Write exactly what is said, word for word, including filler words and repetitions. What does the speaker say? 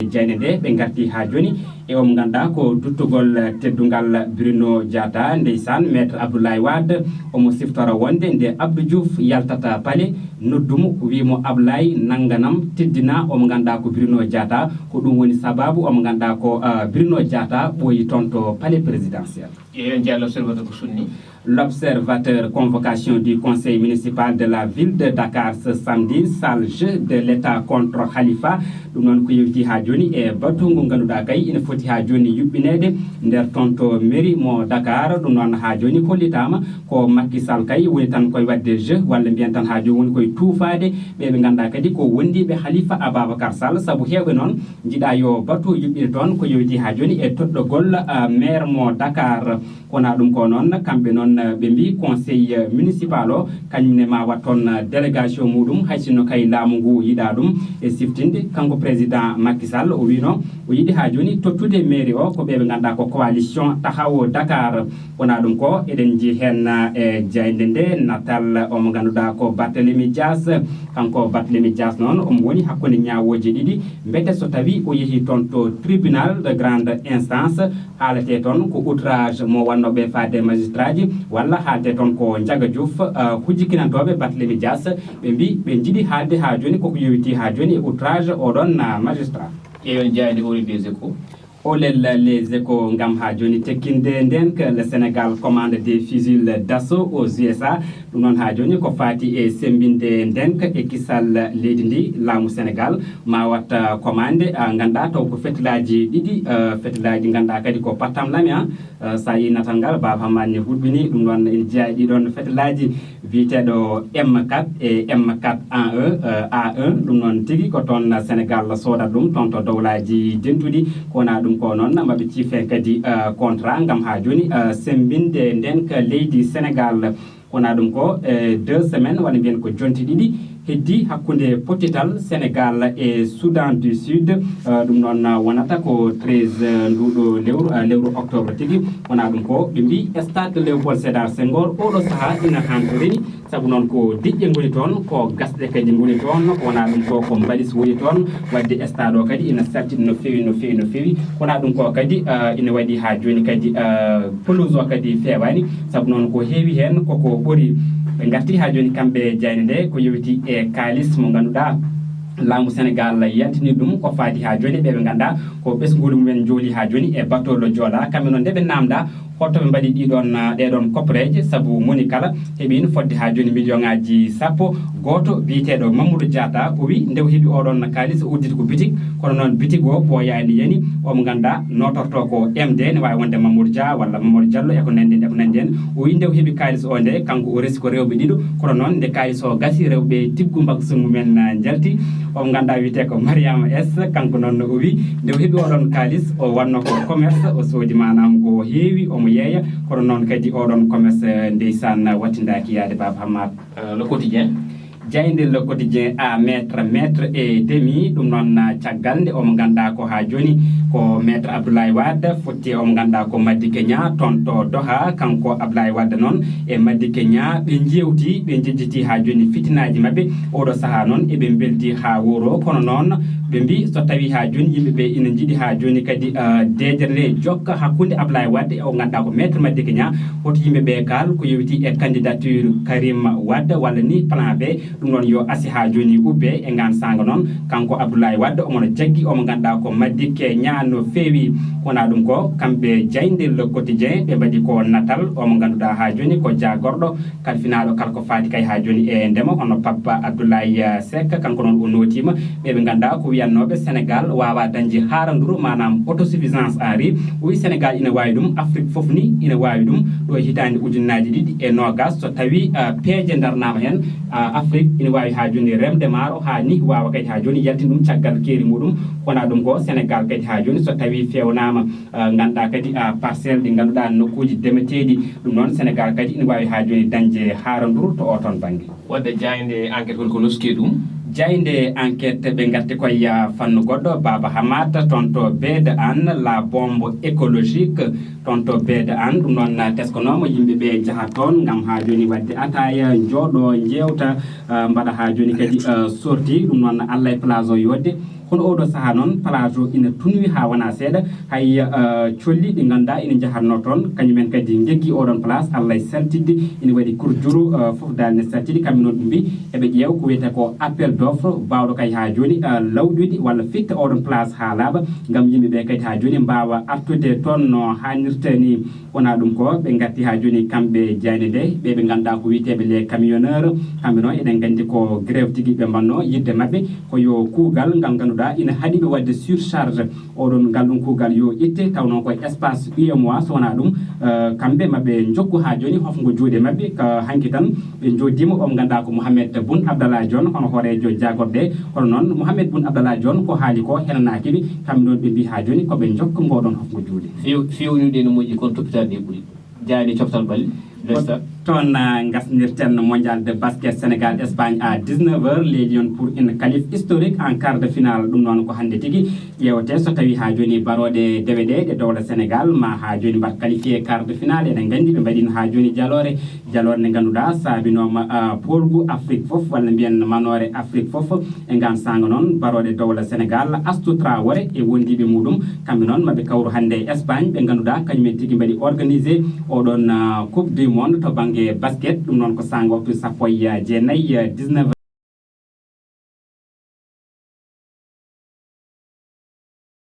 jayne nde, ɓe ngarti haa jooni e omo ngannduɗaa ko duttugol teddungal Bruno Diatta. Ndeysaan, Maître Abdoulaye Wade omo siftora wonde nde Abdou Diouf yaltata palais, noddu mo, wii mo, "Ablaye, nannganam, teddina omo ngannduɗaa ko Bruno Diatta." Ko ɗum woni sababu omo ngannduɗaa ko, ah, Bruno Diatta ɓooyi toon to palais présidentiel. Eeyo, njiyaa l'observateur ko sunni. L'observateur, convocation du conseil municipal de la ville de Dakar ce samedi, salle jeu de l'État contre Khalifa. Ɗum noon ko yewti haa jooni e batu ngu ngannduɗaa kay ina foti haa jooni yuɓɓineede nder toon to mairie mo Dakar. Ɗum noon haa jooni hollitaama ko Macky Sall kay woni tan koye waɗde jeu, walla mbiyen tan haa jooni woni koye tuufaade ɓe ɓe ngannduɗaa kadi ko wondiiɓe Khalifa Ababacar Sall. Sabu heewɓe noon njiɗaa yo batu yuɓɓine toon ko yewti haa jooni e toɗɗogol, ah, maire mo Dakar. Wonaa ɗum ko noon, kamɓe noon, eh, ɓe mbii conseil, eh, municipal o, kañum ne ma wat toon, eh, délégation muɗum, hay sinno kay laamu ngu yiɗaa ɗum. E siftinde, kanko président Macky Sall, o wiino o yiɗi haa jooni tottude mairie o ko ɓe ɓe ngannduɗaa ko coalition Taxawu Dakar. Wonaa ɗum ko, eɗen njii heen, eh, e jaaynde nde natal omo ngannduɗaa ko Barthélémy Dias. Kanko Barthélémy Dias noon, omo woni hakkunde ñaawooje ɗiɗi. Mbete so tawii o yehii toon to tribunal de grande instance, haaletee toon ko outrage mo wannooɓe faade magistrat ji, walla haaletee toon ko Ndiaga Diouf, ah, hujjikinantooɓe Barthélémy Dias, ɓe mbii ɓe njiɗi haalde haa jooni koko yowitii haa jooni e outrage oɗon, ah, magistrat. Eeyo, jaaynde Hoore des Échos. Olel Les Échos ngam haa jooni tekkinde ndeen que le Sénégal commande des fusiles d'assaut aux U S A. Ɗum noon haa jooni ko faati e semmbinde ndeen ka e kisal leydi ndi, laamu Sénégal ma wat, ah, commande, ah, ngannduɗaa taw ko fetelaaji ɗiɗi, ah, fetelaaji ngannduɗaa kadi ko pattam lami, ah, ah, so a yii natal ngal, Baaba Hammaat ne hulɓini ɗum noon ene jeyaa e ɗiɗon fetelaaji biyeteeɗo M quatre e M quatre A un, ah, A un. Ɗum noon tigi ko toon Sénégal soodata ɗum toon to dowlaaji dentuɗi. Ko wonaa ɗum ko noon maɓe ciifen kadi, ah, contrat ngam haa jooni, ah, semmbinde ndeen ka leydi Sénégal. Wonaa ɗum ko, eh, deux semaines, walla mbiyen ko jonte ɗiɗi, heddii hakkunde pottital Sénégal e Soudan du Sud. Eh, ɗum noon, ah, wonata ko treize, eh, nduuɗo lewru, ah, lewru octobre tigi. Wonaa ɗum ko, ɓe mbii stade Léopold Sédar Senghor, oɗo sahaa ina hantori. Sabu noon ko diƴƴe ngoni toon, ko gasɗe kadi ngoni toon, ko wonaa ɗum ko, ko mbalis woni toon. Waɗde stade o kadi ina saltiɗi no feewi, no feewi, no feewi. Ko wonaa ɗum ko kadi, ah, ina waɗi haa jooni kadi, ah, pelouse o kadi feewaani. Sabu noon ko heewi heen koko ɓuri. Ɓe ngarti haa jooni kamɓe jaaynde nde ko yowiti e kaalis mo ngannduɗaa laamu Sénégal yaltini ɗum ko faati haa jooni ɓe ɓe ngannduɗaa ko ɓesnguuli mumen njooli haa jooni e batolo Joola. Kamɓe noon nde ɓe naamnda holto ɓe mbaɗi ɗiɗon, ah, ɗeɗon koppereeje, sabu moni kala heɓiino fodde haa jooni million ŋaaji sappo. Gooto biyeteeɗo Mamadou Diatta o wi nde o heɓi oɗon kaalis o udditi ko bitik, kono noon bitik o ɓooyaani yani, omo ngannduɗaa nootorto ko M D, ne waawi wonde Mamadou Dia walla Mamadou Diallo e ko nanndi heen, e ko nanndi heen. O wi nde o heɓi kaalis o nde, kanko o resi ko rewɓe ɗiɗo, kono noon nde kaalis o gasi, rewɓe tiggu mbagson mumen, ah, njalti. Omo ngannduɗaa wiyetee ko Mariama S, kanko noon o wi nde o heɓi oɗon kaalis o wannoo ko commerce, o soodi maanaam ko heewi, omo yeeya, kono noon kadi oɗon commerce, eh, ndeysaan wattindaaki yaade Baaba Hammaat. Euh, Le Quotidien. Jaaynde Le Quotidien, à mètre, mètre et demi, ɗum noon, ah, caggal nde omo ngannduɗaa ko haa jooni ko Maître Abdoulaye Wade fotti e omo ngannduɗaa ko Madické Niang toon to Doha, kanko Abdoulaye Wade noon e Madické Niang ɓe njeewti, ɓe njejjiti haa jooni fitinaaji maɓɓe. Oɗo sahaa noon eɓe mbeldi haa wuro, kono noon ɓe mbii so tawii haa jooni yimɓe ɓe ina njiɗi haa jooni kadi, ah, deeƴere nde jokka hakkunde Abdoulaye Wade e o ngannduɗaa ko Maître Madické Niang, hoto yimɓe ɓe kaal ko yowiti e candidature Karim Wade walla ni plan B. Ɗum noon yo asi haa jooni ubbe e ngaan saanga noon. Kanko Abdoulaye Wade omo no jaggi omo ngannduɗaa ko Madické Niang no feewi. Wonaa ɗum ko kamɓe jaaynde Le Quotidien ɓe mbaɗi ko natal omo ngannduɗaa haa jooni ko jaagorɗo kalfinaaɗo kala ko faati kay haa jooni e ndema, hono Papa Abdoulaye Seck. Kanko noon o nootiima ɓe ɓe ngannduɗaa ko wiyannooɓe Sénégal waawaa dañde haaranduru, maanaam autosuffisance en riz. O wi Sénégal ina waawi ɗum, Afrique fof ni ina waawi ɗum. Ɗo e hitaande ujunnaaji ɗiɗi e noogaas, so tawii, ah, peeje ndarnaama heen, ah, Afrique ina waawi haa jooni remde maaro haa ni waawa kadi haa jooni yaltin ɗum caggal keeri muɗum. Wonaa ɗum ko Sénégal kadi haa jooni so tawii feewnaama, ah, ngannduɗaa kadi, ah, parcelle ɗi ngannduɗaa nokkuuji demeteeɗi. Ɗum noon Sénégal kadi ina waawi haa jooni dañde haaranduru to oo toon bannge. Wadde jaaynde enquête hol ko noskii ɗum? Jaaynde enquête ɓe ngatti koye, ah, fannu goɗɗo, Baaba Hammaat, toon to Beede Aan, la bombe écologique, toon to Beede Aan. Ɗum noon, ah, teskonooma yimɓe ɓe njaha toon ngam haa jooni waɗde ataaya, njooɗo, njeewta, ah, mbaɗa haa jooni kadi, ah, sorti. Ɗum noon Allah e place o yodde. Kono oɗo sahaa noon, place o ina tunwi haa wonaa seeɗa. Hay, eh, colli ɗi ngannduɗaa ina njahatnoo toon, kañumen kadi ngeggi oɗon place, Allah e saltidde, ina waɗi kurjuru, eh, fof daal ne saltidi. Kamɓe noon ɓe mbi eɓe ƴeewa ko wiyetee ko appel d'offre, baawɗo kay haa jooni, eh, lawƴude walla fitta oɗon place haa laaɓa, ngam yimɓe ɓe kadi haa jooni mbaawa artude toon no haanirta ni. Wonaa ɗum ko ɓe ngatti haa jooni kamɓe jayde nde, ɓe ɓe ngannduɗaa ko wiyeteeɓe les camionneurs, kamɓe noon eɗen nganndi ko grève tigi ɓe mbannoo. Yiɗde maɓɓe ko yo kuugal ngal ngannduɗaa ina haɗi ɓe waɗde surcharge, oɗon ngal ɗum kuugal yo itte, tawnoo ko espace U M O A, so wonaa ɗum, eh, kamɓe maɓɓe njokku haa jooni hofngo juuɗe maɓɓe. Ka hanki tan ɓe njooɗiima, o mo ngannduɗaa ko Mouhamed Boun Abdallah Dionne, hono hooreejo jaagorɗe. Kono noon Mouhamed Boun Abdallah Dionne ko haali ko henanaaki ɓe, kamɓe noon ɓe mbi haa jooni ko ɓe njokka ngoɗon hofngo juuɗe. Few-, feewnude no moƴƴi, kono toppitaade e ɓuri. Jayani coftal ɓalli. Ko toon, ah, ngasnirten Mondial de basket Sénégal Espagne à dix-neuf heures, les Lions pour une qualif historique en quart de finale. Ɗum noon ko hannde tigi ƴeewte so tawi haa jooni barooɗe dewe ɗe, ɗe dowla Sénégal ma haa jooni mbaɗ qualifié quart de finale. Eɗen nganndi ɓe mbaɗino haa jooni jaloore, jaloore nde ngannduɗaa saabinooma, ah, poolgu Afrique fof, walla mbiyen manoore Afrique fof. E ngaan saanga noon, barooɗe dowla Sénégal, Astou Traoré e wondiiɓe muɗum, kamɓe noon maɓe kawru hannde e Espagne, ɓe ngannduɗaa kañumen tigi mbaɗi organisé oɗon, ah, Coupe du Monde to bannge basket. Ɗum noon ko saanga waktu sappo e jeenayi, ah, dix-neuf